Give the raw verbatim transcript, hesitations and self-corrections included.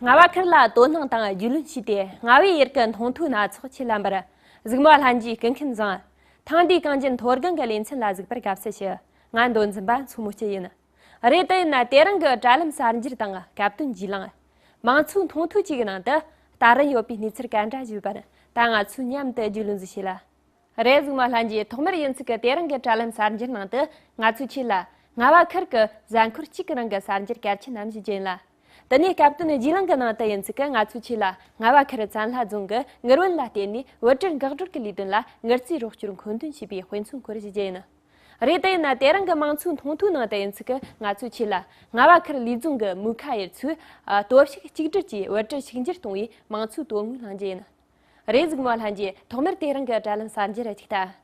རྔ་བ་ཁུལ་ལ་དོ་སྣང་དང་རྒྱུས་ལོན་བྱས་ཏེ། རྔ་བའི་ཡུལ་གྱི་མཐོང་ཐོས་སྣ་ཚོགས་ཁྱེད་ལ་འབུལ། གཟིགས་མོ་བ་ལྷན་རྒྱས་སྐུ་མཁྱེན་བཟང་། ཐེངས་འདིའི་གངས་ཅན་མཐོ་སྒང་གི་ལེ་ཚན་ལ་གཟིགས་པར་དགའ་བསུ་ཞུ། ང་མདོ་འཛིན་པ་མཚོ་མོ་སྐྱིད་ཡིན། རེད། དེ་ཡིན་ན་དེ་རིང་གི་དྲ་ལམ་གསར་འགྱུར་དང་སྐབས་དོན་རྒྱུས་ལོན། མང་གཙོའི་མཐོང་ཐོས་བཅས་ཀྱི་ནང་དུ་ད་རུང་ཡོད་པའི་གནས་ཚུལ་ག་འདྲ་ཞིག་ཡོད་པ། ད་ང་ཚོས་མཉམ་དུ་རྒྱུས་ལོན་ཞིག་བྱེད་ལ། རེད། གཟིགས་མོ་བ་ལྷན་རྒྱས། ཐོག་མར་ཡིན་ཚུལ་གྱི་དེ་རིང་གི་དྲ་ལམ་གསར་འགྱུར་ནང་དུ་ང་ཚོས་ཁྱེད་ལ་རྔ་བ་ཁུལ་གྱི་གཟའ་འཁོར་གཅིག་གི་རིང་གི་གསར་འགྱུར་གལ་ཆེན་རྣམས་ཞིག་བསྟན་ལ། དེ་ནས་སྐབས་དོན་རྒྱུས་ལོན་གྱི་ནང་དུ་ཡིན་ཚུལ་གྱི་ང་ཚོས་ཁྱེད་ལ་རྔ་བ་ཁུལ་བཙན་ལྷ་རྫོང་གི་ངུར་བུན་ལ་བརྟེན་ནས་བོད་འབྲེལ་འགག་སྒྲོལ་གྱི་ལས་དོན་ལ་དངུལ་རྩིས་རོགས་སྐྱོར་མཁོ་འདོན་བྱས་པའི་དཔེ་མཚོན་སྐོར་ཞིག་བརྗོད་ཡིན། རེད། དེ་ཡིན་ན་དེ་རིང་གི་མང་གཙོའི་མཐོང་ཐོས་ནང་དུ་ཡིན་ཚུལ་གྱི་ང་ཚོས་ཁྱེད་ལ་རྔ་བ་ཁུལ་ལས་རྫོང་གི་མུའུ་ཁ་ཡུལ་ཚོས་ཨ་སྟོབས་ཤུགས་གཅིག་སྒྲིལ་གྱིས་བོད་འབྲེལ་ཕྱུག་འགྱུར་གཏོང་བའི་མང་གཙོའི་དོན་དངོས་གླེང་རྒྱུ་ཡིན། རེད། གཟིགས་མོ་བ་ལྷན་རྒྱས། ཐོག་མར་དེ་རིང་གི་དྲ་ལམ་གསར་འགྱུར་ར་གཅིག་ལྟ།